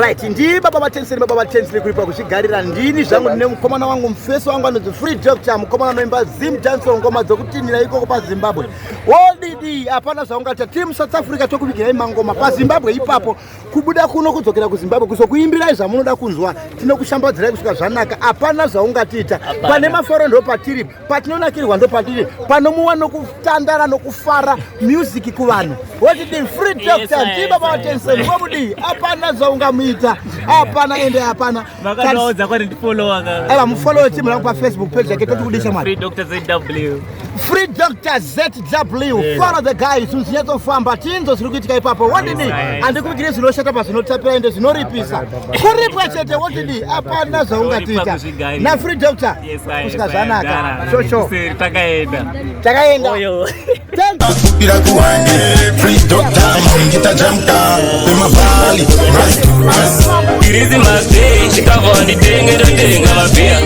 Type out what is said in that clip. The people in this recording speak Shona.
Right, ndi baba vatenseri, baba vatenseri kuripa kuzvigarira. Ndini zvangu ndine mukomana wangu, mufesi wangu anonzi Free Doctor, mukomana anoimba Zim Dancehall, ngoma dzokutinhira ikoko paZimbabwe. Wodidi, hapana zvaungaita. Tiri muSouth Africa, tokuvigirai mangoma paZimbabwe ipapo, kubuda kuno kudzokera kuZimbabwe kuzokuimbirai zvamunoda kunzwa. Tinokushambadzirai kusvika zvanaka. Hapana zvaungatiita. Pane mafaro ndo patiri, patinonakirwa ndo patiri, panomuwa nokutandara nokufara music kuvanhu. Wotidi, Free Doctor, ndi baba vatenseni. Womudii, hapana zvaungamuita, hapana, ende hapana. Vakatoudza kwati ndifollowa ka. Aiwa, mufollowe timu rangu paFacebook page yake. Toti kudisha mwari. Free Dr ZW. Free Dr ZW, follow the guy. Zvinhu zvinyatsofamba, tinzo zviri kuitika ipapo. Wodidi, handikuvigire zvinoshata pazvinotapira, ende zvinoripisa kuripwa chete. Wodidi, hapana zvaungatiita. Kuzvigarira. NaFree Doctor Yes, I. kusvika zvanaka. Shosho. Takaenda. Takaenda. Oyo. Thank Kupira kuwange Free Doctor Ngita jamka Pemabali. Christmas Day, chikava nditenge, ndotenga mabhiya.